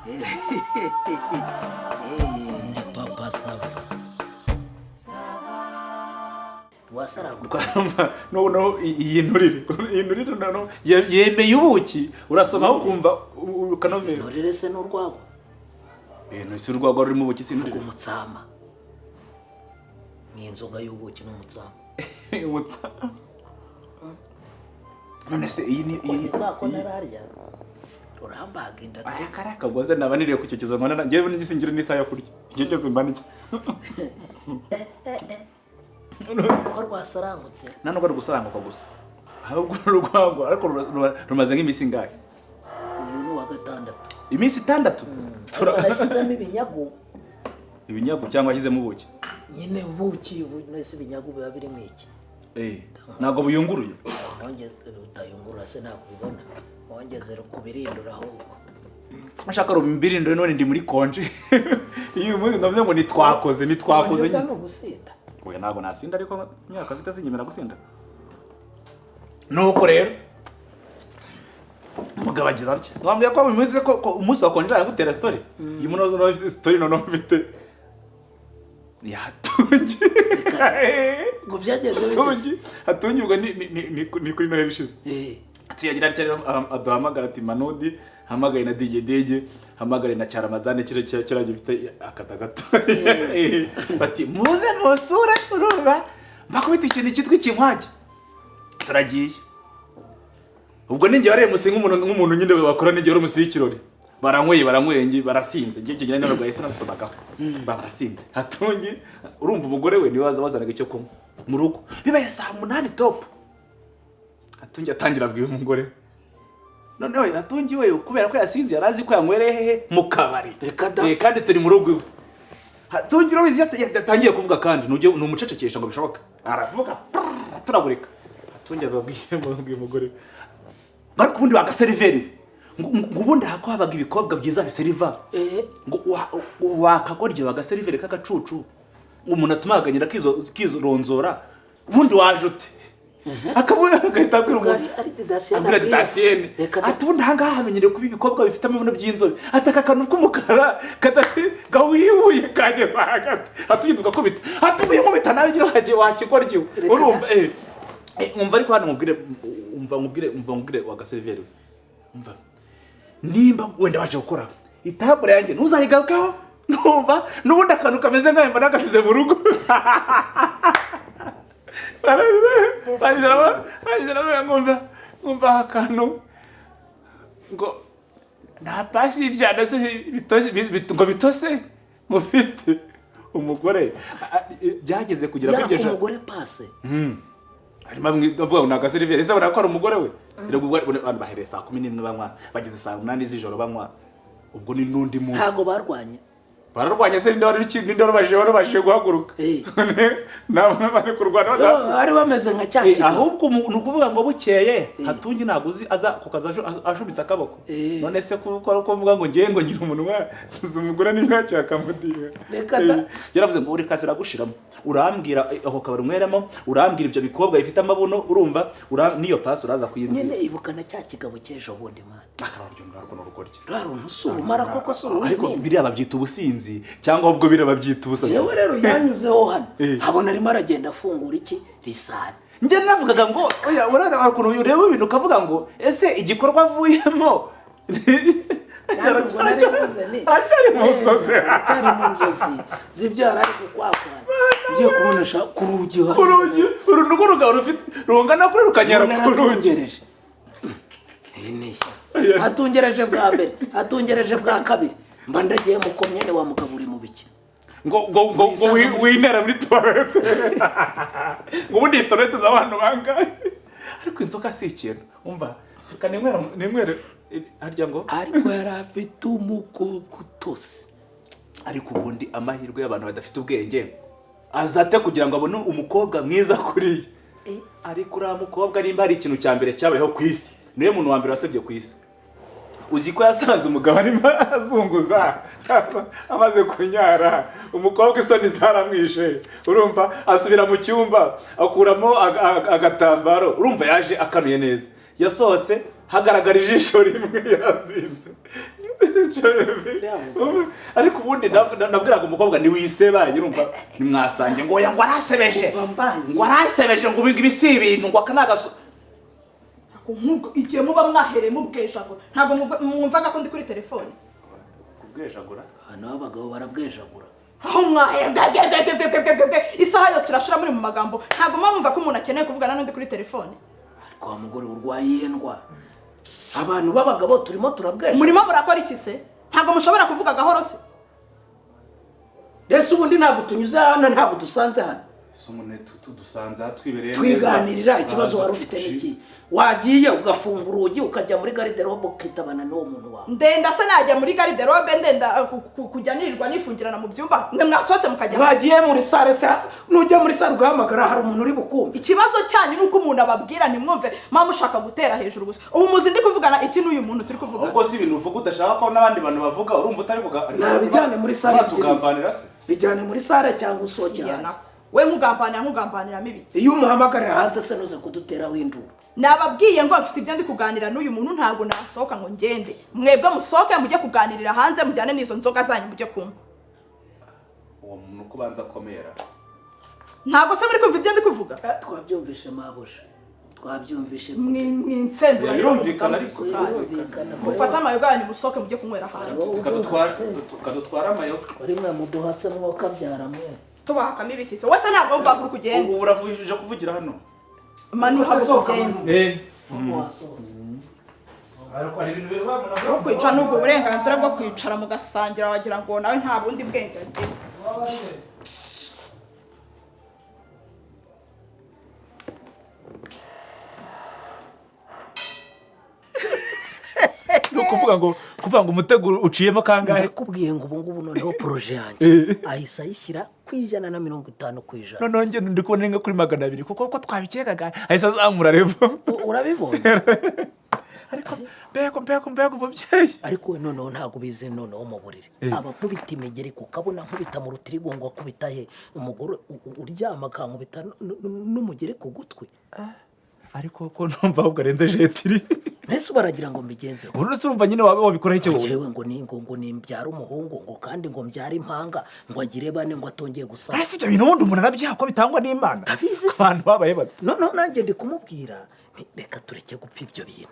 Ni Papa Sava wasarangutse. Noneho iyi nturire noneho yemeye ubuki, urasomaho ukumva ukanovera. Nturire se n'urwagwa? Ntese urwagwa rurimo ubuki si Vuga. inturire? Umutsama ni inzoga y'ubuki n'umutsama. Umutsama. None se iyi ni iyi? Ko nararya urambaga inda. Aya kariya kagoze naba niriye ku icyo kizo nkona ngewe ngisingira n'isaha yo kurya igihe cyose mba ndya. Ko rwasarangutse. Nta nubwo ari ugusaranguka gusa, ahubwo urwagwa ariko rumaze nk'iminsi ingahe? Uyu ni uwa gatandatu. Iminsi 6. Ariko nashyizemo ibinyagu. Ibinyagu cyangwa washyizemo ubuki? Nyine ubuki nese ibinyagu biba birimo iki? Ntabwo buyunguruye. Wongeze utayungurura se ntabwo ubibona, wongeze kubirindura ahubwo. Nshaka rumbirindure none ndi muri konje. Iyo uyu munsi ndavuze ngo nitwakoze. Wongeza Nyine ni ugusinda. Oya, ntabwo nasinda, ariko imyaka mfite sinyemera gusinda. Nuko rero umugabo agira atya, wambwiye ko uyu munsi ko umunsi wakonje aragutera story. Uyu munsi noneho mfite story, noneho mfite yatungi. Ngo byagenze bite? Hatungi, Hatungi, ubwo ni kuri Noheli ishize. Tuyagira atya rero, aduhamagara ati: "Manudi, hamagaye na DJ DJ, hamagare na Cyaramazane, kiriya gifite akata gato." Bati: "Muze musure, urumva mbakubita ikintu cyitwa ikinkwage." Turagiye. Ubwo ninjye wariye musi nk'umuntu nyine bakora, ninjye wari umusi w'ikirori. Baranyweye, baranyweye, barasinze. Ngiye kigira n'abarwayi sinabisomagaho. Barasinze. Hatungi, urumva umugore we niwe waza wazanaga icyo kunywa mu rugo. Bibaye saa 8 top, Hatungi atangira abwira umugore. Noneho Hatungi we, kubera ko yasinze, yari azi ko yanywereye hehe? Mu kabari. Reka da. Kandi turi mu rugo iwe. Hatungi urabizi, yatangiye kuvuga kandi ntujye ntumucecekesha ngo bishoboka, aravuga prrr, turagurika. Hatungi ababwiye umugore, ariko ubundi wagaseriveri ngo ubundi aha ko habaga ibikobwa byiza biseriva, ngo wakagoryi wagaseriveri k'agacucu umuntu atumaganyira kizoronzora, ubundi waje ute? Akavuga, agahita abwira umuntu. Ari Didasiyene. Abwira Didasiyene. Reka da. Ati: "Ubundi ahangaha hamenyerewe kuba ibikobwa bifite amabuno by'inzobe." Ati: "Aka kantu k'umukara gawihuye kageze hagati." Ati: "Tugakubita." Ati: "Uyu nkubita nawe ugira wakigoryi." Reka da. Urumva umva, ariko hano nkubwire, umva nkubwire, umva nkubwire, wagaseriveri, umva, nimba wenda waje gukora itabure yanjye ntuzayigarukaho. Numva n'ubundi akantu kameze nkayo mba nagasize mu rugo. Nkumva akantu ngo nta pasi y'ibyana se bitose, ngo bitose mufite umugore. Byageze kugira Yaka kwigesha umugore pase. Harimo amwe avuga ngo ni agaseriveri. Ese abona ko ari umugore we? Rero ubwo abantu bahereye saa 11 banywa, bageze saa 8 z'ijoro banywa. Ubwo ni n'undi munsi. Ntabwo barwanye? Bararwanye se? Ninde warubashije guhaguruka? Nabo bari kurwana. Bari bameze nka cya kigabo. Ahubwo ni ukuvuga ngo bukeye Hatungi ntabwo uzi aza ku kazi ashumitse akaboko. None se kuko ko mvuga ngo ngiye ngo ngira umunwa, uzi umugore n'imyaka akamudiha. Reka da. Yaravuze ngo reka ziragushiramo, urambwira ako kabari unyweramo, urambwira ibyo bikobwa bifite amabuno, urumva n'iyo pasi uraza kuyimbwira. Nyine ibuka na cya kigabo cy'ejo bundi, man. Akararyo ndarwo n'urugoryi. Rwa runtu si urumara koko, si Ariko uruhini. biriya babyita ubusinzi cyangwa ahubwo biriya babyita ubusazi. Yewe rero yanyuzeho hano, habona arimo aragenda afungura iki risani. Njye navugaga ngo oya, urareba ukuntu ureba ibintu ukavuga ngo ese igikorwa avuyemo Nanjye ubwo nari mvuze ni aracyari mu nzozi. Aracyari mu nzozi z'ibyo yari ari kukwakwanya. Ngiye kubona ku rugi hano. Urugi uru nurwo rugabo rufite rungana kuri rukanyara Mbona ku rugi. aratungereje. Iyi ni ishyano. Atungereje bwa mbere, atungereje bwa kabiri, mba ndagiye mu komyene wa mugabo uri mu biki. Ngo winera muri toilette, ngo ubundi iyi toilette z'abantu bangahe? Ariko inzoka si ikintu. Umva, reka ninywere harya ngo Ariko yari afite umukobwa utose. Ariko ubundi amahirwe y'abantu badafite ubwenge azate kugira ngo abone umukobwa mwiza kuriya. Ariko uriya mukobwa, nimba hari ikintu cya mbere cyabayeho ku isi, niwe muntu wa mbere wasebye ku isi. Uzi ko yasanze umugabo arimo azunguza amaze kunyara umukobwa, isoni zaramwishe. Urumva asubira mu cyumba akuramo agatambaro. Urumva yaje akanuye neza, yasohotse. Hagaragara ijisho rimwe yazinze. Ariko ubundi nabwiraga umukobwa ntiwisebanye, urumva ntimwasange ngo oya, ngo arasebeje, Kuva mbaye. ngo arasebeje, ngo ubu ibi si ibintu, ngo aka ni agaso. Ako nk'ubwo igihe muba mwahereye mubwejagura, ntabwo mwumvaga ko ndi kuri telefone? Kubwejagura? Abantu b'abagabo barabwejagura. Aho mwahereye bwe bwe bwe bwe bwe bwe bwe bwe, isaha yose irashira muri mu magambo, ntabwo muba mwumva ko umuntu akeneye kuvugana n'undi kuri telefone? Ariko wa mugore, urwaye iyihe ndwara? Abantu b'abagabo turimo turabwejagura. Murimo murakora iki se? Ntabwo mushobora kuvuga gahoro se? Ndetse ubundi ntabwo tunyuze hano, ntabwo dusanze hano. Si umuntu tudusanze aha twibereye neza. Twiganirira ikibazo wari ufite n'iki? Wagiye ugafunga urugi, ukajya muri garde-robe, ukitabana n'uwo muntu wawe. Ndenda se najya muri garde-robe? Ndenda kujya nirirwa nifungirana mu byumba? Mwe mwasohotse mukajya. Mwagiye muri salle se? Nujya muri salle ugahamagara, hari umuntu uri bukumve? Ikibazo cyanyu ni uko umuntu ababwira ntimwumve, muba mushaka gutera hejuru gusa. Ubu muzi ndi kuvugana iki n'uyu muntu turi kuvugana? Ubwo si ibintu uvuga udashaka ko n'abandi bantu bavuga, urumva utari kuga Nabijyane muri salle. Tugambanira se? Bijyane muri salle cyangwa usohoke Iya, hanze. We nkugambanira, nkugambaniramo ibiki? Iyo umuhamagarira hanze se, ntuze kuduteraho induru. Nababwiye ngo mfite ibyo ndi kuganira n'uyu muntu, ntabwo nasohoka ngo ngende. Mwebwe musohoke mujye kuganirira hanze, mujyane n'izo nzoga zanyu mujye kunywa. Uwo muntu uko ubanza akomera. Ntabwo se muri kumva ibyo ndi kuvuga? Ah, twabyumvishe mabuja, twabyumvishe. Mwinsembura. Birumvikana ariko. Birumvikana. Mufate amayoga yanyu musohoke mujye kunywera hanze. Wowe Kadutwara uduhatse. Kadutwara amayoga. Wari mwe muduhatse, mwokabyara mwe. Tubahakamo ibiki se? Wese ntabwo wumva uri kugenda. Ubu uravuje kuvugira hano. Manu, haguruka ugende. Ubwo wasohotse. Ariko hari ibintu biba. Bwo kwica n'ubwo burenganzira bwo kwicara mugasangira, wagira ngo nawe nta bundi bwenge agira. Ni ukuvuga ngo umutego uciyemo kangahe? Ndakubwiye ngo ubu ngubu noneho projet yanjye ahise ayishyira ku 150%. Noneho njye ndi kubona nka kuri 200, kuko uko twabikekaga ahise azamura level. Urabibonye? Ariko mbega mbega mbega umubyeyi! Ariko we noneho ntabwo ubizi, noneho mu buriri abakubita imigeri ku kabona, nkubita mu rutirigongo, akubita he, umugore uryama akankubita n'umugeri ku gutwi. Ariko ko numva ahubwo arenze jetiri. Mbese baragira ngo mbigenze? Ubu se urumva nyine waba wabikoraho icyo wowe? Njyewe ngo ni ngo nimbyara umuhungu, ngo kandi ngo mbyare impanga, ngo agire bane, ngo atongeye gusaza. Ese ibyo bintu ubundi umuntu arabyaha ko bitangwa n'Imana? Ndabizi se. Abantu babaye bato. Noneho nanjye ndi kumubwira nti reka tureke gupfa ibyo bintu,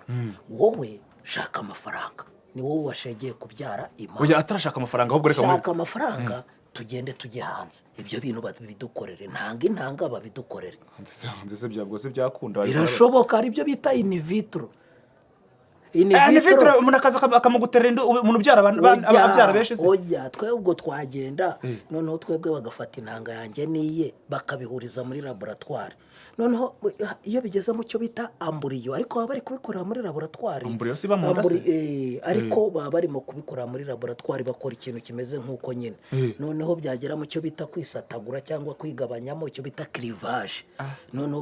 wowe shaka amafaranga, ni wowe washegeye kubyara impanga. Oya, atarashaka amafaranga, ahubwo reka Shaka amafaranga, tugende tujye hanze, ibyo bintu babidukorere, ntanga intanga babidukorere. Hanze se, hanze se byabwo se byakunda? Birashoboka, hari ibyo bita in vitro. In vitro, umuntu akaza akamuguterera inda, umuntu ubyara abantu abyara benshi se? Oya, twebwe ubwo twagenda, noneho twebwe bagafata intanga yanjye n'iye, bakabihuriza muri laboratwari. Noneho iyo bigeze mu cyo bita embryo, ariko baba bari kubikorera muri laboratwari. Embryo si iba mu nda se? Ariko baba barimo kubikorera muri laboratwari, bakora ikintu kimeze nk'uko nyine. Noneho byagera mu cyo bita kwisatagura cyangwa kwigabanyamo, icyo bita clivage, noneho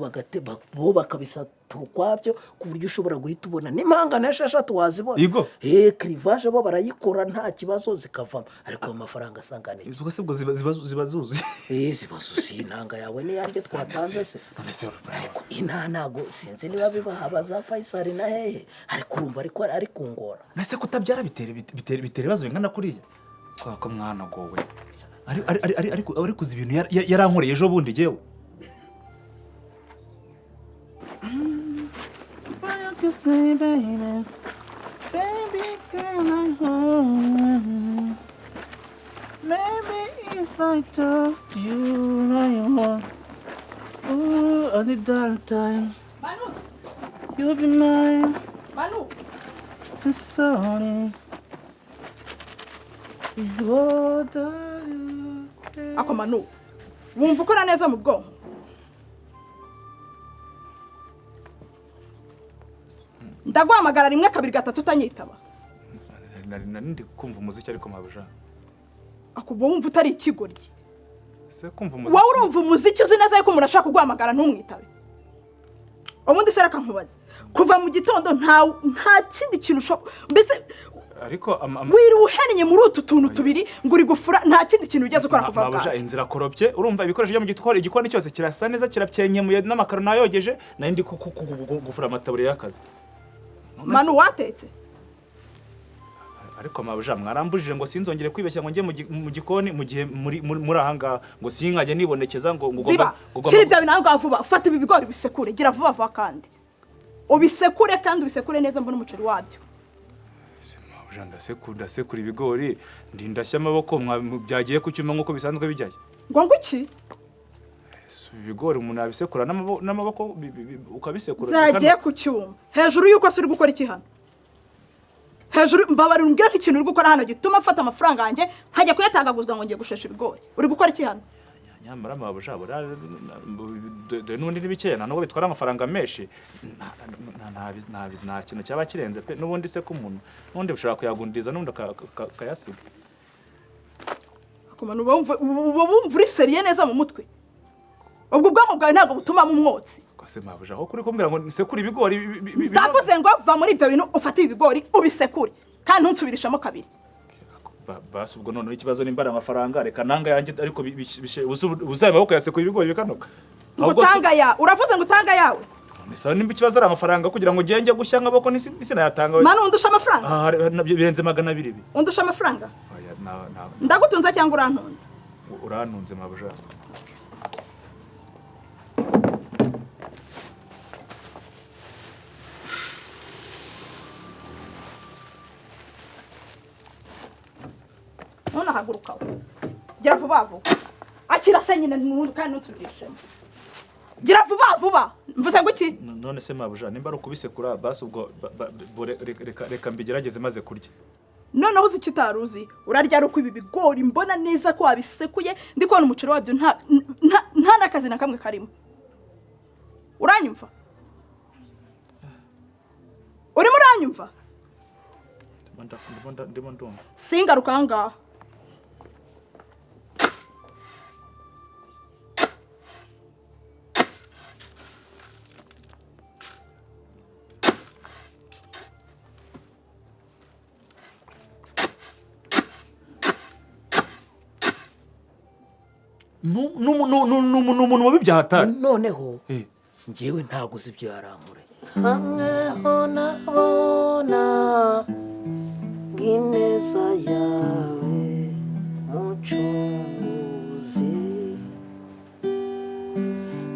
bo bakabisatura ukwabyo, ku buryo ushobora guhita ubona n'impanga n'esheshatu wazibona. Yego. Clivage bo barayikora nta kibazo, zikavamo, ariko ayo mafaranga asangana iki? Izo se ubwo ziba zuzuye? Ziba zuzuye, intanga yawe n'iyanjye twatanze se. None se? Ariko inaha ntago sinzi niba bibaha za Faisal na hehe, ariko urumva ariko ari kungora. Nese kutabyara bitera ibibazo bingana kuriya? Kubera ko mwana gowe ariko uzi ibintu yarankoreye ejo bundi jyewe. You say, baby, baby, can I hold you? Maybe if I talk to you, now you want. Ooh, on the dark time, Manu! You'll be mine. Manu! And sorry is what I Ako Manu, wumva ukora neza mu bwonko? Ndaguhamagara rimwe, kabiri, gatatu, utanyitaba. Nari ndi kumva umuziki, ariko mabuja. Akuba wumva utari ikigoryi? Se kumva umuziki. Wowe urumva umuziki, uzi neza yuko umuntu ashaka kuguhamagara ntumwitabe? Ubundi se reka nkubaze, kuva mu gitondo nta kindi kintu ushobora mbese? Ariko Wiriwe uhennye muri utu tuntu tubiri ngo uri gufura, nta kindi kintu ugeze ukora kuva Mabuja, bwacya. Inzira koropye, urumva ibikoresho byo mu gikoni, igikoni cyose kirasa neza, kirapyenyemuye, n'amakaro nayogeje. Nari ndi gufura amataburiya y'akazi. Manu, watetse? Ariko mabuja, mwarambujije ngo sinzongere kwibeshya ngo njye mu gikoni mu gihe muri ahangaha, ngo sinkajye nibonekeza ngo Ziba. Ngo Shyira ibyo bintu aho ngaho vuba. Fata ibi bigori bisekure. Gira vuba vuba kandi ubisekure, kandi ubisekure neza, mbone umuceri wabyo. Se mabuja, ndasekura ibigori, ndashya amaboko, byagiye ku cyuma nk'uko bisanzwe bijyayo. Ngo iki? Si ibigori umuntu yabisekura n'amaboko ukabisekura? Byagiye ku cyuma hejuru y'uko se uri gukora iki hano hejuru? Mbabarira umbwire nk'ikintu uri gukora hano gituma mfata amafaranga yanjye nkajya kuyatangaguzwa ngo ngiye gushesha ibigori. Uri gukora iki hano? Nyamara mabuja, buriya dore n'ubundi ni bikeya, nta nubwo bitwara amafaranga menshi. Nta kintu cyaba kirenze pe. N'ubundi se ko umuntu n'ubundi ushobora kuyagundiriza, n'ubundi akayasiga. Akomana, uba wumva uri sérieux neza mu mutwe? Ubwo ubwonko bwawe ntabwo butumamo umwotsi? Ko se mabuja, aho kuri kumbwira ngo nisekure ibigori Ndavuze ngo va muri ibyo bintu, ufate ibi bigori ubisekure, kandi ntunsubirishemo kabiri. Basi ubwo noneho ikibazo nimba ari amafaranga, reka nanga yanjye, ariko uzaye amaboko yasekura ibigori bikanoga. Ngo utanga ya? Uravuze ngo utanga yawe? None nimba ikibazo ari amafaranga, kugira ngo ngende gushya nk'amaboko sinayatanga. Manu, undusha amafaranga? Ah, nabyo birenze 200 ibi. Undusha amafaranga? Oya, Ndagutunze cyangwa urantunze? Urantunze, mabuja. Ntunahaguruka we. Gira vuba vuba. Akira se nyine kandi ntunsubirishemo. Gira vuba vuba, mvuze ngo iki? None se mabuja, nimba ari ukubisekura, basi ubwo reka mbigerageze maze kurya. Noneho uzi icyo utari uzi? Urarya ari uko ibi bigori mbona neza ko wabisekuye, ndi kubona umuceri wabyo nta n'akazi na kamwe karimo. Uranyumva? Urimo uranyumva? Ndimo ndumva. Singaruka aha ngaha. Ni umuntu mubi byahatari. Noneho njyewe ntabwo uzi ibyo yarankoreye. Hamwe ho nabona bw'ineza yawe, Mucunguzi,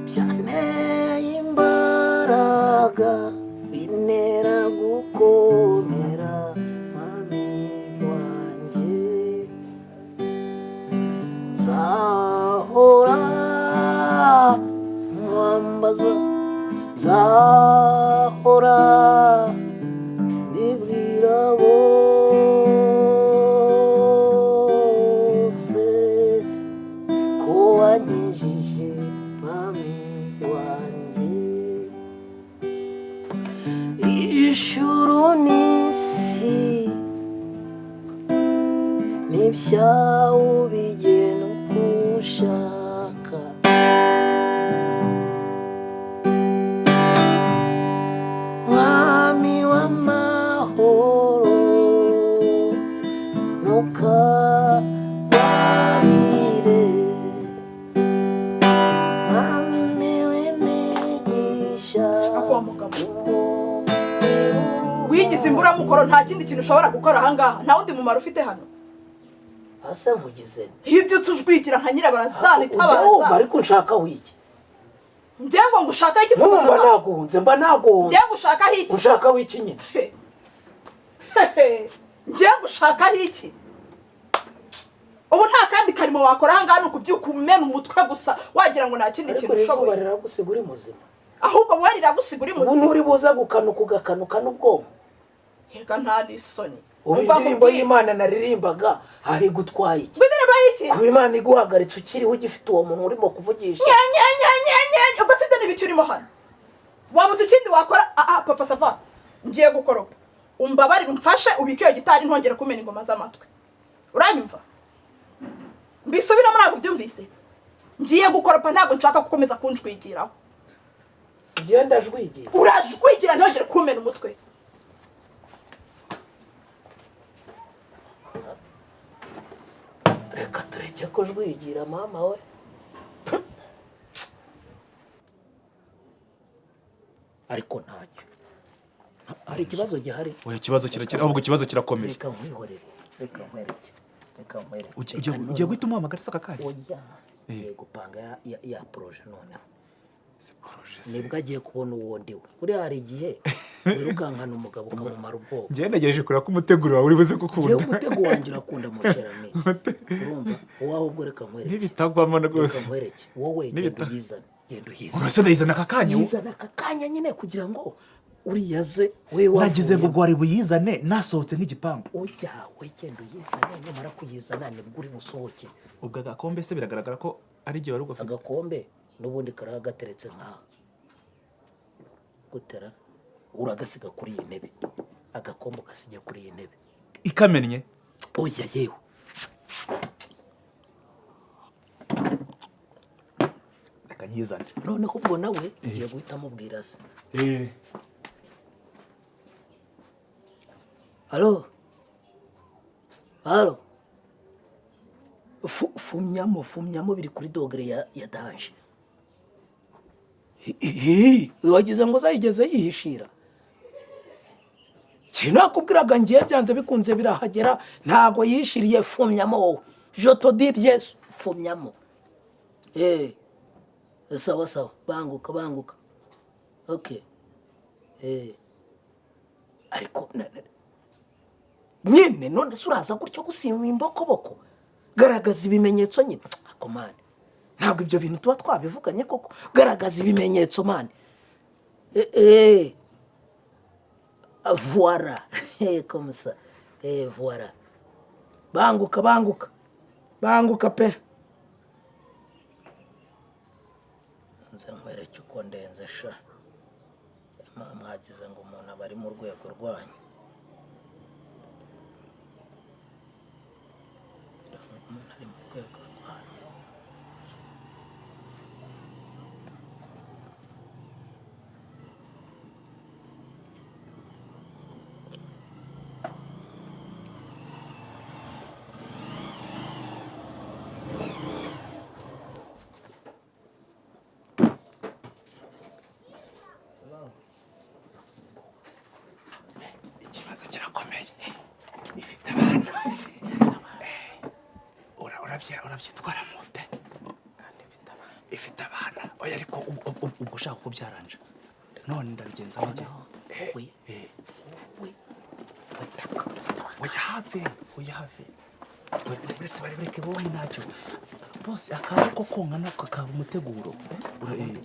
byanteye imbaraga, bintera gukomera, Mwami wanjye. Nzahora nkwambaza, nzahora mbibwira bose ko wankijije, Mwami wanjye. Ijuru n'isi n'ibyawo ubigena uko ushaka. Mwami w'amahoro, ntukagwabire. Mwami w'imigisha. Ako wa mugabo wigize imburamukoro, nta kindi kintu ushobora gukora ahangaha? Nta wundi mumaro ufite hano? Asa nkugize nte? Iyo ubyutse ujwigira nka nyirabarazana. Ujya wumva? Itabaza. Ariko nshaka wiki? Njye ngo ngushakaho iki? Nk'ubu mba Papa? naguhunze, mba naguhunze. Njye ngushakaho iki? Unshaka wiki nyine? Njye ngushakaho iki? Ubu nta kandi karimo wakora ahangaha, ni ukubyuka umena umutwe gusa, wagira ngo nta kindi Ariko kintu iri zuba ushoboye. riragusiga uri muzima? Ahubwo wowe riragusiga uri Ubu muzima. nturi buza gukanuka, ugakanuka n'ubwonko. Reka, nta n'isoni. Ubu Umva indirimbo nkubwire. y'Imana naririmbaga aho igutwaye iki? Ngo indirimbo y'iki? Kuba Imana iguhagaritse ukiriho, ugifite uwo muntu urimo kuvugisha. Nye nye nye nye nye! Ubwo sibyo n'ibiki urimo hano? Wabuze ikindi wakora? Ah, papa sava, ngiye gukoropa, umbabarire umfashe ubike iyo gitari, ntongere kumena ingoma z'amatwi. Uranyumva? Mbisubiramo, ntabwo ubyumvise? Ngiye gukoropa, ntabwo nshaka gukomeza kunjwigiraho. Ugenda ajwigira. Urajwigira, ntongere kumena umutwe. Reka tureke kujwigira, mama we. Ariko ntacyo. Hari ikibazo gihari? Oya, ikibazo kirakira, ahubwo ikibazo kirakomeje. Reka nkwihorere, reka nkwereke, reka nkwereke. Ugiye guhita umuhamagara se aka kanya? Oya, ngiye gupanga ya projet noneho. Se projet se? Nibwo agiye kubona uwo ndiwe. Buriya hari igihe wirukankana umugabo ukamumara ubwoba. Njyewe ntegereje kureba ko umuteguro wawe uri buze gukunda. Njyewe umutego wanjye urakunda, mon cher ami, urumva? Wowe ahubwo reka nkwereke. Ntibitagwamo rwose. Reka nkwereke, wowe genda uyizane, genda uyizane. Urase ndayizana aka kanya? Yizana aka kanya nyine kugira ngo uriya ze we. Nagize ngo gwari buyizane nasohotse nk'igipangu. Oya, we genda uyizane, numara kuyizana nibwo uri busohoke. Ubwo agakombe se biragaragara ko ari igihe wari ugafite? Agakombe n'ubundi karaba gateretse nkaha gutera, uragasiga kuri iyi ntebe, agakombe ugasiga kuri iyi ntebe. Ikamennye? Oya yewe. Reka nyizane. Noneho ubwo nawe ugiye guhita amubwira se. Allô, allô. Fumyamo, fumyamo, biri kuri degré ya danger. Ihi, wagize ngo zayigeze yihishira? Sinakubwiraga ngiye, byanze bikunze birahagera, ntago yishiriye. Fumyamo wowe, je te dis bien, fumyamo. Eh, sawa sawa, banguka, banguka. Okay, eh, ariko nyine none se uraza gutyo gusimba imbokoboko? Garagaza ibimenyetso nyine. Ako man, ntabwo ibyo bintu tuba twabivuganye koko. Garagaza ibimenyetso, man. Eh, eh, voilà, comme ça, eh, voilà, banguka, banguka, banguka pe. Nze nkwereke uko ndenze sha. Mwagize ngo umuntu aba ari mu rwego rwanyu? Umuntu ari mu rwego rwanyu? Ikibazo kirakomeye, ifite abana. Urabyitwara mute? Ifite abana. Oya, ariko ubwo ushaka kubyaranja none ndabigenza nte? Wowe, wowe. Oya, have, oya, have, uretse bari bareke wowe, ntacyo bose. Akantu ko konka nako kakaba umuteguro.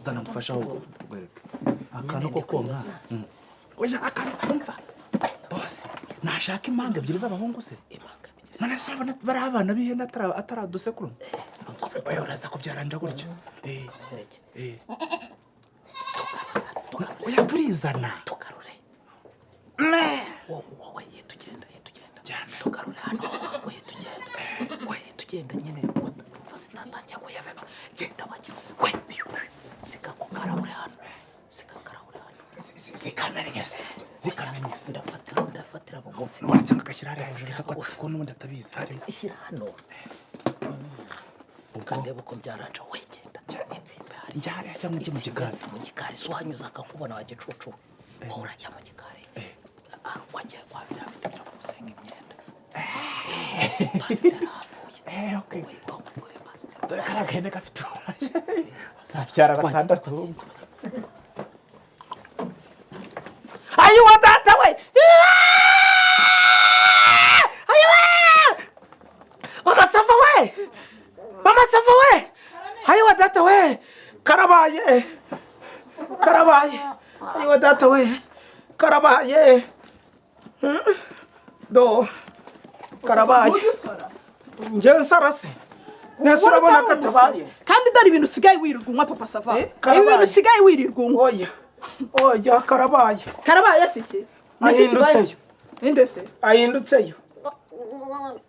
Zana mufasha ahubwo wereke akantu ko konka. Oya, akantu kumva bose nashaka impanga ebyiri z'abahungu se. None se urabona bari abana b'ihene ataradusekuru? Oya, uraza kubyaranja gutyo. Nkwereke. Oya, turizana. Tugarure, wowe, wowe, hita ugenda, hita ugenda. Cyane. Tugarure hano, wowe, hita ugenda, we, hita ugenda nyine, zitatangiye kuyabeba. Genda wajya we, siga ku karahure hano, siga karahure hano. Zikamennye se? Zikamennye se? Ndafatira, ndafatira bugufi. Uretse ngagashyira hariya hejuru se, ko n'ubundi atabizi harimo? Ishyira hano, ukandeba uko byaranja. We, genda itsimbe hariya. Njya hariya cyangwa ujye mu gikari? Mu gikari si uhanyuze akakubona wa gicucu we? Wowe urajya mu gikari. Ah, wagiye kwa bya bindi byo gusenga imyenda, pasiteri ahavuye. Eh, okay. Wowe, wowe, pasiteri. Dore kariya gahene gafite uburaya, azabyara batandatu. Ayiwa data we! Ayiwa! Mama Sava we! Mama Sava we! Ayiwa data we! Karabaye! Karabaye! Ayiwa data we! Karabaye! Do! Karabaye! Ujya usora? Njyewe nsara se? Nese urabona ko atabaye? Kandi dore ibintu usigaye wirirwa unywa, Papa Sava. Eh, karabaye. Ibi bintu usigaye wirirwa unywa. Oya! Oya, karabaye! Karabaye se iki? Ni iki kibaye? Ahindutseyo. Ninde se? Ahindutseyo.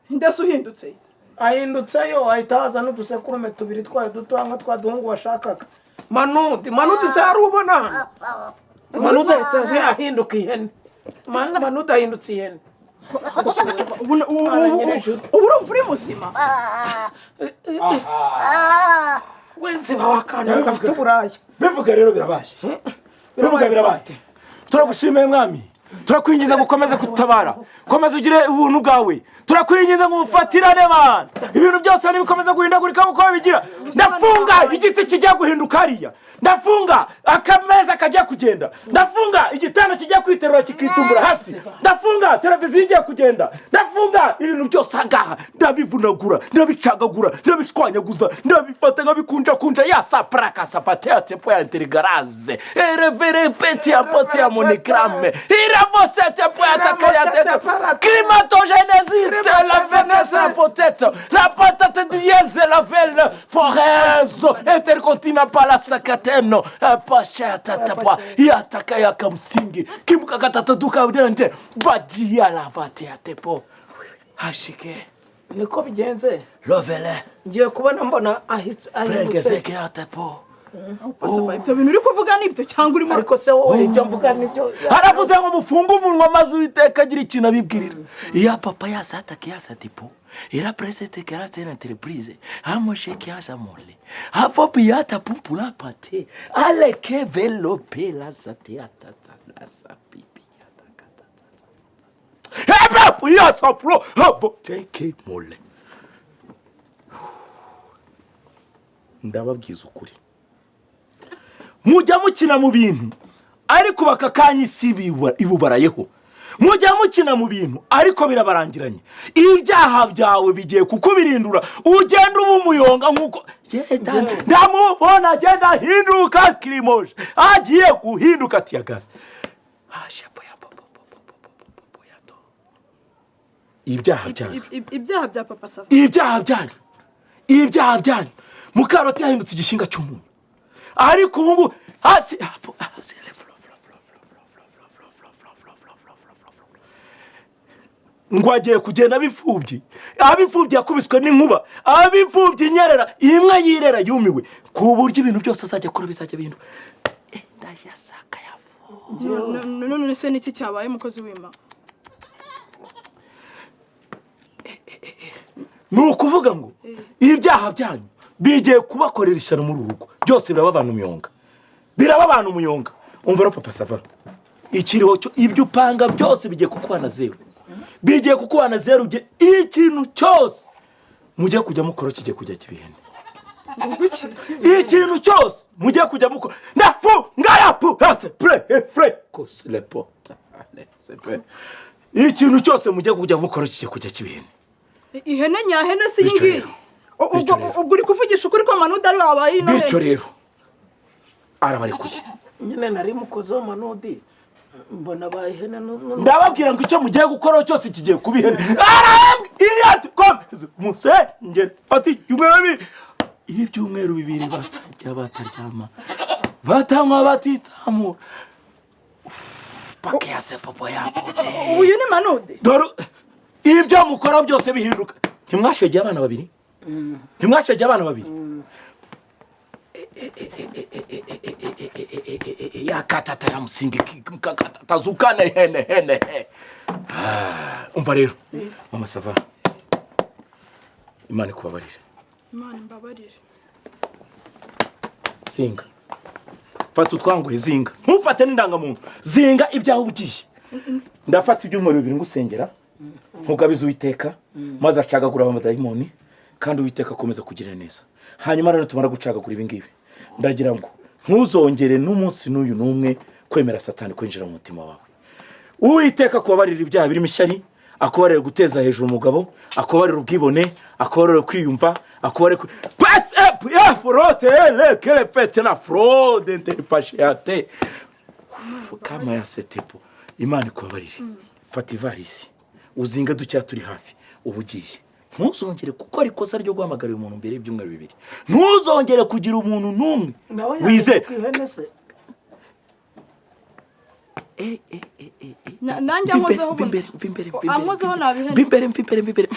Ninde se uhindutse? Ahindutseyo, ahita haza n'udusekurume tubiri twayo dutoya nka twa duhungu washakaga. Manudi, Manudi se hari ubona hano? Manudi ahita aze ahinduka ihene. Manudi ahindutse ihene. Ubu urumva uri muzima? Wenziba wakana gafite uburaya. Bivuga rero birabaye, bivuga birabaye. Turagushimiye mwami. Turakwinginze ngo ukomeze kudutabara, komeza ugire ubuntu bwawe. Turakwinginze ngo ubufatirane bana, ibintu byose nibikomeza guhindagurika nk'uko bigira. Ndafunga igiti kijya guhinduka hariya, ndafunga akameza kajya kugenda, ndafunga igitanda kijya kwiterura kikitumbura hasi, ndafunga televiziyo igiye kugenda, ndafunga ibintu byose ahangaha, ndabivunagura, ndabicagagura, ndabishwanyaguza, ndabifata nkabikunjakunja ya sapraka safate ya tepo ya intergaraze ereverepeti ya posi ya monigrame iravosete po ya taka ya tete climatogenésite la venese la potete la patate dieze la vele forezo intercontina pala sakateno pashatatapa yataka yakamsingi kimukakatataduka udende badia la vate ya tepo hashike. Niko bigenze. Lovele. Ngiye kubona mbona ahindutse. Prengezeke ya tepo. Papa, ibyo bintu uri kuvuga nibyo cyangwa urimo? Ariko se wowe, ibyo mvuga nibyo? Haravuze ngo mufunge umunwa maze Uwiteka agira ikintu abibwirira. Iya papa yasatake yasatipo ira presete kerase na entreprise amosheke yasamole apopi yatapumpula pate aleke velo pela sate atata la sapipi yatakata epe yasapro avo teke mole. Ndababwiza ukuri, mujya mukina mu bintu ariko bakakanya isi ibubarayeho. Mujya mukina mu bintu ariko birabarangiranye. Ibyaha byawe bigiye kukubirindura, ugenda uba umuyonga nk'uko ndamubona agenda ahinduka kirimoje, agiye guhinduka tiyagaze. Ibyaha byanyu, Ibyaha bya Papa Sava. Ibyaha byanyu, ibyaha byanyu. Mukaroti yahindutse igishinga cy'umunyu, ariko ubu ngubu hasi hasi ngo agiye kugenda ab'imfubyi, ab'imfubyi yakubiswe n'inkuba, ab'imfubyi inyerera imwe yirera yumiwe, ku buryo ibintu byose azajya akora bizajya bihinduka. Ndayasaka yavu. None se niki cyabaye, umukozi w'Imana? Ni ukuvuga ngo ibyaha byanyu bigiye kubakorera ishyano muri uru rugo, byose biraba abantu umuyonga, biraba abantu umuyonga. Umva rero Papa Sava, ikiriho cyo ibyo upanga byose bigiye kukubana zeru, bigiye kukubana zeru. Ikintu cyose mugiye kujya mukora kigiye kujya kibihene, ikintu cyose mugiye kujya mukora ndafunga yapu hase pre fre koslepo. Ikintu cyose mugiye kujya mukora kigiye kujya kibihene. Ihene nyahene si iyi Bityo ngiyi? rero, bityo rero. Ubwo uri kuvugisha ukuri ko Manuda ari wabaye ino Bityo hene? rero arabarekuye. Nyine nari mukozi w'amanudi, mbona abaye ihene. Ndababwira ngo icyo mugiye gukora cyose kigiye kuba ihene. Musengere, fata ibyumweru 2, iyo ibyumweru 2 batarya bataryama batanywa batitsamura pake ya sepopo yapote. Uyu ni Manude. Dore ibyo mukora byose bihinduka. Ntimwashegeye abana babiri, ntimwashegeye abana babiri yakatata ya musingi tazukane hene hene he. Umva rero Mama Sava, Imana ikubabarire. Imana imbabarire. Zinga, fata utwanguhe, zinga, ntufate n'indangamuntu, zinga ibyawe ugiye. Ndafata ibyumweru 2 ngusengera ntugabize Uwiteka maze acagagura amadayimoni, kandi Uwiteka akomeza kugira neza. Hanyuma rero tumara gucagagura ibi ngibi, ndagira ngo ntuzongere n'umunsi n'uyu n'umwe kwemera Satani kwinjira mu mutima wawe. Uwiteka akubabarira ibyaha birimo ishyari, akubabarira guteza hejuru umugabo, akubabarira ubwibone, akubabarira kwiyumva, akubabarira pasi epu ya forote ele kele pete na frode interpashiate kama ya setepo. Imana ikubabarire. Fata ivarisi uzinga ducya turi hafi, uba ugiye. Ntuzongere gukora ikosa ryo guhamagarira umuntu mbere y'ibyumweru 2, ntuzongere kugira umuntu n'umwe Nawe wizera. yahinduka ihene se? Nanjye ankozeho Mva imbere, mva imbere, mva imbere, ankozeho nabihene. mva imbere, mva imbere, mva imbere,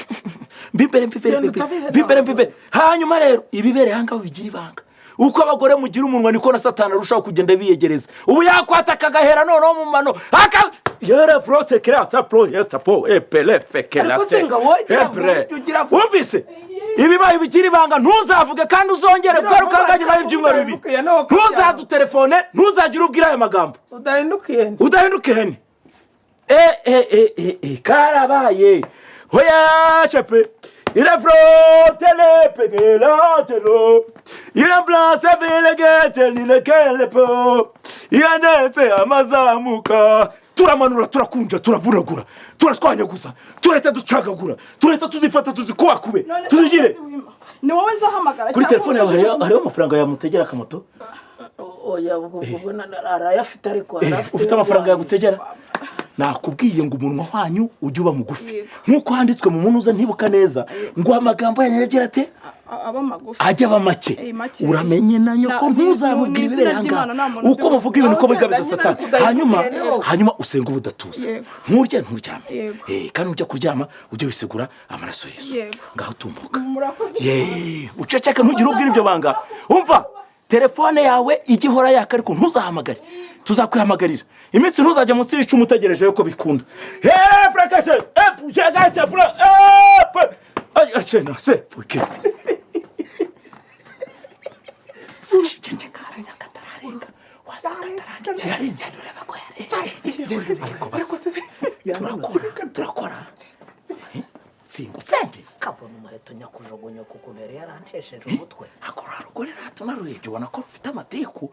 mva imbere, mva imbere, Genda mva imbere, utabihena. mva imbere, mva imbere. Hanyuma rero ibibereye ahangaha bigira ibanga. Uko abagore mugira umunwa niko na Satani arushaho kugenda biyegereza. Ubu yakwataka agahera noneho mu mano aka yere frose kirasa pro yeta po epele fekela. Ariko singa wowe gira vuba, ujye ugira vuba. Wumvise ibibaye bigira ibanga, ntuzavuge kandi uzongere Gira kugaruka vuba, nyuma gira y'ibyumweru vuba, 2. udahindukiye nawe ukabyara. Ntuzadutelefone, ntuzagire ubwira aya magambo. Udahinduka ihene. Udahinduka ihene. Karabaye hoya chepe irafrotele pegelatelo irablase belegete lilekelepo iyanese amazamuka. Turamanura, turakunja, turavunagura, turashwanyaguza, turahita ducagagura, turahita tuzifata, tuzikubakube, None se tuzigire. umukozi w'Imana, ni wowe nzahamagara Kuri cyangwa telefone yawe ukoresheje hariho amafaranga yamutegera akamoto? Oya, ubwo arayafite, ariko arayafite. Ufite amafaranga yagutegera? Nakubwiye ngo umunwa wanyu ujye uba mugufi. Yego. Nk'uko handitswe mu munuza, ntibuka neza, ngo amagambo yanyu agira ate? Aba magufi. Ajya aba make. Make. Uramenye na nyoko, ntuzamubwire Ni izina ibibera ry'Imana, ahangaha. nta muntu Uko bavuga ibintu, uko Aho bigabiza ugenda Satani. nyine. Hanyuma usenga ubudatuza. Yego. Nturye, nturyame. Yego. Kandi ujya kuryama ujye wisegura amaraso ya Yesu. Yego. Ngaho tumbuka. Murakoze. Ye, uceceke, ntugire ubwira ibyo banga. Umva, telefone yawe ijya ihora yaka, ariko ntuzahamagare, tuzakwihamagarira iminsi. Ntuzajya munsi y'icumi utegereje yuko bikunda. He frakase epu jagase pura epu ay acena se puke. Ceceka, wasanga atararenga, wasanga atararenga. Yarenze, ariko basi turakora, turakora, singusenge. Kavuna umuheto nyakujugunya kuko yari yarantesheje umutwe. Hakora rugore rato narurebye, ubona ko rufite amatiku.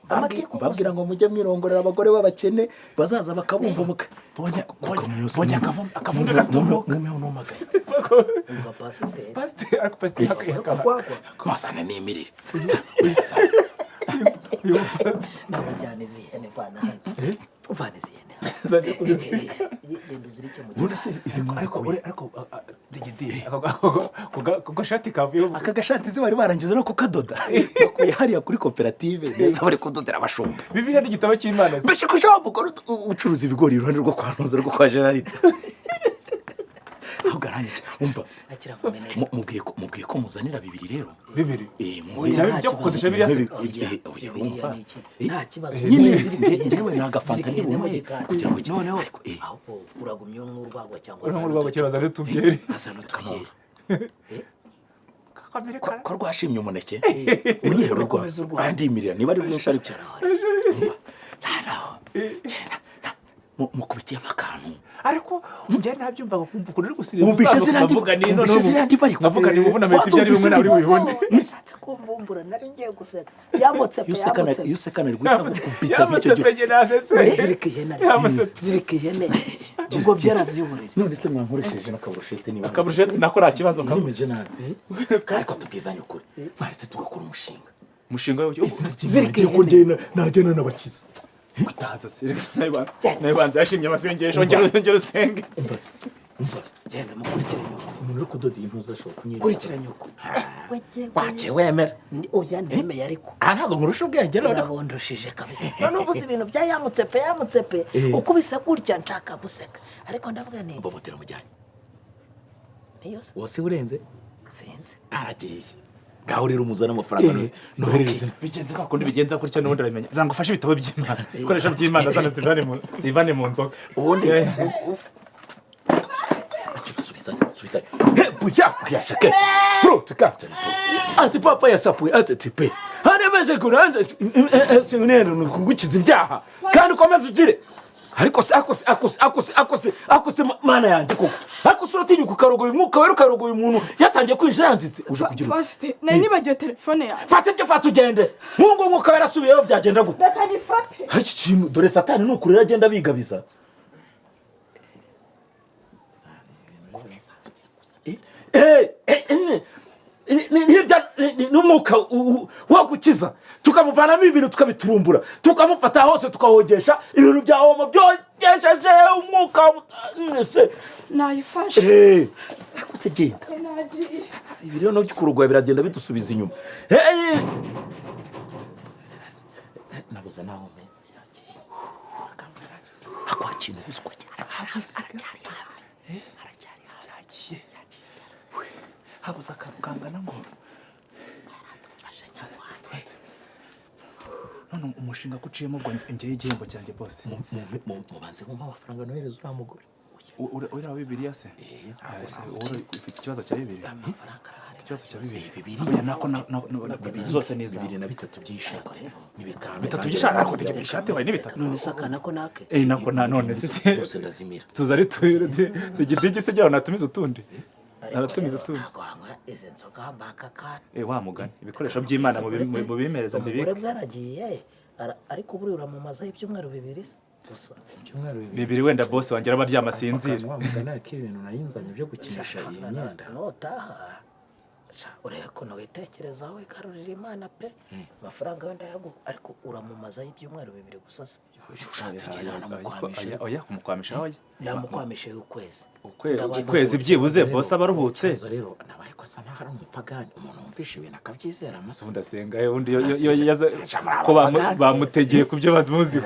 Amatiku gusa. Mbabwira ngo mujye mwirongorera abagore b'abakene bazaza bakabumva muka. Mbonye akavumbi gatomoka. Mwumeho numagaye. Umva pasiteri. Pasiteri, ariko pasiteri Urwagwa. Masana n'imirire. Nabajyana izi hene, vana hano, vana izi hene hano. Zajya kuzizirika. Genda uzirike mu Ubundi gikari. si izi Ariko mwazikuye? ariko digidi ako gashati kavuyeho. Aka gashati se bari barangiza no kukadoda? Bakuye hariya kuri koperative neza, bari kudodera abashumba. Bibiliya ni igitabo cy'Imana se. Mbese ko ushobora umugore ucuruza ibigori iruhande rwo kwa Ntuza, rwo kwa Gerard, ahubwo aranyica. Umva, Akira kumeneka. mubwiye ko muzanira bibiri rero. Bibiri? Mubwiye. Ibyo byo gukozesha biriya se? Oya, Oya, biriya urumva? ni iki? Nta kibazo. Nyine Zirike ihene. njyewe ni agafanta Zirike ihene mu ndi gikari. kugira ngo Noneho ariko, ahubwo uragumye unywa urwagwa cyangwa Uranywa azana urwagwa uducupa. cyangwa azana utubyeri. Azana utubyeri. Kakamere ko rwashimye umuneke unyerera. Urakomeza urwagwa. Andimirira niba ari rwinshi, ariko Icara hariya. Mukubitiyemo akantu. Ariko njye nabyumvaga, kumva ukuntu uri gusirira. Wumvishe umusaza, ziriya nkavuga ni wumvishe ziriya ndi bari nkavuga ni muvuna metero ibyo ari bimwe nawe uri bubibone. Yashatse kumbumbura, nari ngiye guseka. Yamutse pe, Iyo usekana, yamutse. iyo usekana ari guhita gukubita. Yamutse Nk'icyo gihe. pe, njye nasetse. Zirika ihene ariko. Yamutse pe. Zirika ihene. Ubwo byarazihorera. None se mwankoresheje n'akaburushete niba Akaburushete nako nta kibazo. Nimeze nabi, ariko tubwizanye ukuri, mwahise tugakora umushinga. Umushinga w'icyo? Zirika Ngiye ko ihene. njye najyana n'abakiza. Utaza se, nawe banza yashimye amasengesho, ongera usenge. Umva se, umva. Genda mukurikire nyoko. Umuntu uri kudoda iyi ntuza ashobora kunyereza. Kurikira nyoko. Wake wemera. Oya, nemeye ariko. Aha ntabwo nkurusha ubwenge noneho. Urabondoshije kabisa. None ubuze ibintu bya yamutse pe, yamutse pe. Ukubise gutya nshaka guseka, ariko ndavuga nti Mbamutera mujyanye. Niyo se? Wose urenze. Sinzi. Aragiye, ngaho rero umuzane amafaranga noherereze. Bigenze kwa kundi bigenza gutya, n'ubundi arabimenya. Zanga ufashe ibitabo by'Imana, ibikoresho by'Imana, zana tubivane mu nzoga. Ubundi subiza, subiza. He puja kuyashake pro tukante ati papa yasapuye ati tipe hanemeze kuranze sinero kugukiza ibyaha kandi ukomeze ugire. Ariko se, ako se, ako se, ako se, ako se, ako se, mana yanjye koko, ariko se uratinyuka ukarogoya umwuka wera, ukarogoya umuntu yatangiye kwinjira yanzitse, uje kugira ute? Pasiteri, nari nibagiwe telefone yawe. Fata ibyo, fata ugende. Nk'ubu umwuka wera asubiyeyo byagenda gute? Reka nyifate. Iki kintu, dore Satani ni ukurera agenda abigabiza. Hirya n'umwuka wagukiza, tukamuvanamo ibintu, tukabiturumbura, tukamufata hose, tukahogesha ibintu bya omo byogesheje umwuka mwese. Nayifashe. Ariko se genda. Nagiye. Ibi rero no by'ukurugwa biragenda bidusubiza inyuma. Nabuze naho akwa kintu uzwa cyane. Aracyari hafi. Habuze akantu kangana ngo none umushinga ko uciyemo, ubwo ngewe igihembo cyanjye bose. Mubanze mumpe amafaranga nohereza uriya mugore. Uriya wa Bibiliya se? Ah, ese wowe ufite ikibazo cya Bibiliya? Amafaranga arahari. Ufite ikibazo cya Bibiliya? Bibiri. Oya, nako zose ni izawe. Bibiri na bitatu by'ishati ni bitanu. Bitatu by'ishati? Ariko tegeka ishati wawe ni bitatu. None se akana ko nake? Eh, nako na none se Zose ndazimira. Tuza ari tugidigi se, gira natumiza utundi, naratumiza utundi. Ntabwo wanywa izi nzoga mbaka akana. Eh, wa mugani, ibikoresho by'Imana mubimereza Umugore mbibike. bwaragiye ariko buriya uramumazaho ibyumweru 2 se gusa. Ibyumweru 2. 2 wenda boss wanjye araba aryama asinzira. Wa mugani, ariko ibintu nayinzanye byo gukinisha iyi myenda. Nutaha sha, urebe ukuntu witekerezaho wigarurira Imana pe. Amafaranga wenda yagu, ariko uramumazaho ibyumweru 2 gusa se? Ushatse igihe Oya, nanamukwamisha. oya, kumukwamisha oya. Yamukwamisha y'ukwezi. Ukwezi, ukwezi byibuze boss aba aruhutse. Ikibazo rero nawe, ariko asa nkaho ari umupagani, umuntu wumvisha ibintu akabyizera amaso. Ubundi asenga ubundi iyo ko bamutegeye ku byo bamuziho.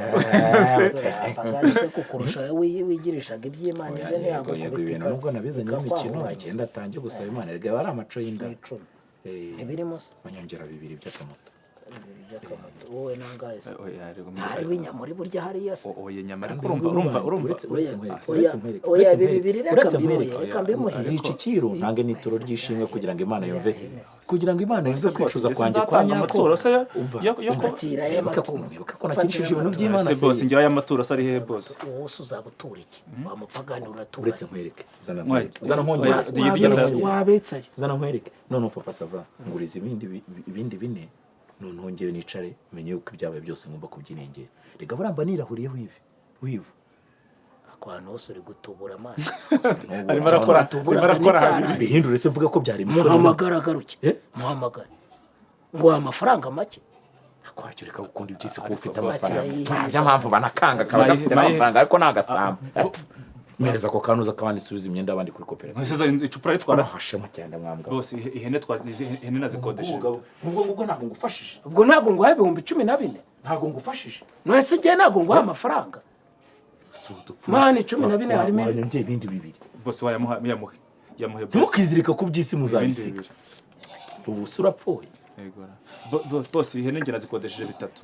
Apagani se kukurusha wowe wigirishaga iby'Imana ibyo Yego, ntiyagukubita ibintu nubwo nabizanye imikino ikakwahuranya. agenda atange gusaba Imana, erega aba ari amaco y'inda. Icumi. Eh, ntibirimo se? Banyongera bibiri by'akamoto. Bibiri by'akamoto, wowe nangahe se? Oya, ariko Ntari w'inyamuri burya hariya se? Oya, nyama, ariko urumva Uretse Oya, nkwereke, oya, uretse nkwereke, oya, uretse ibi nkwereke, bibiri reka uretse mbimuhe, nkwereke. reka mbimuhe. Zica icyiru ntange n'ituro ry'ishimwe kugira ngo Imana yumve, kugira ngo Imana yumve kwicuza Ese kwanjye kwa nzatanga nyako. amaturo se Umva, yo Atira wibuke ko y'amaturo. wibuke ko nakinishije ibintu by'Imana Ese boss se. njyewe aya maturo se ari hehe, boss? Wowe se uzaba utura iki? Wa mupagani, uratura? Uretse nkwereke, zana Oya, nkwereke, zana nkongere. oya, Digidi, Zana nkwereke. Wabetsayo. Zana nkwereke. Noneho papa sava, nguriza ibindi ibindi bine, noneho ngewe nicare menye yuko ibyabaye byose ngomba kubyirengera. Reka buramba nirahuriyeho ivi wivu. Ako hantu hose uri gutubura amazi. Arimo arakora habiri. Bihindure se, mvuga ko byari imitwe. Muhamagara agaruke. Eh? Muhamagare ngo amafaranga make. Kwacyo reka gukunda iby'isi kuba ufite Ariko boss, amafaranga. Nta mpamvu banakanga kaba gafite n'amafaranga, ariko ni agasambo. Mpereza ako kanuza akabandi, nsubiza imyenda y'abandi kuri koperative. Ese icupa ritwara se? Twafashemo cyane mwambwa. Boss, ihene twa izi hene nazikodesheje. Ubwo ngubwo ntabwo ngufashije. Ubwo ntabwo nguhaye 14,000? Ntabwo ngufashije. None se njyewe ntabwo nguhaye amafaranga? Si udupfu. Mani, 14 harimo Wanyongeye ibindi bibiri. Boss, wayamuha, yamuhe, yamuhe boss. Ntimukizirika ku by'isi, Ibindi muzabisiga. bibiri. Ubu se urapfuye? Yego. Boss, ihene njye nazikodesheje bitatu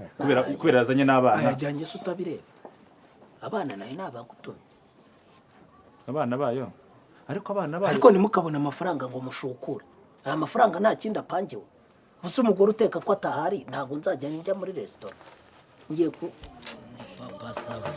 kubera yazanye n'abana. Ayajyanye se utabireba? Abana nawe ni abagutumye. Abana bayo, ariko abana bayo. Ariko ntimukabone amafaranga ngo mushukure. Aya mafaranga nta kindi apangiwe. Gusa umugore uteka ko atahari, ntabwo nzajya njya muri resitora ngiye ku Papa Sava.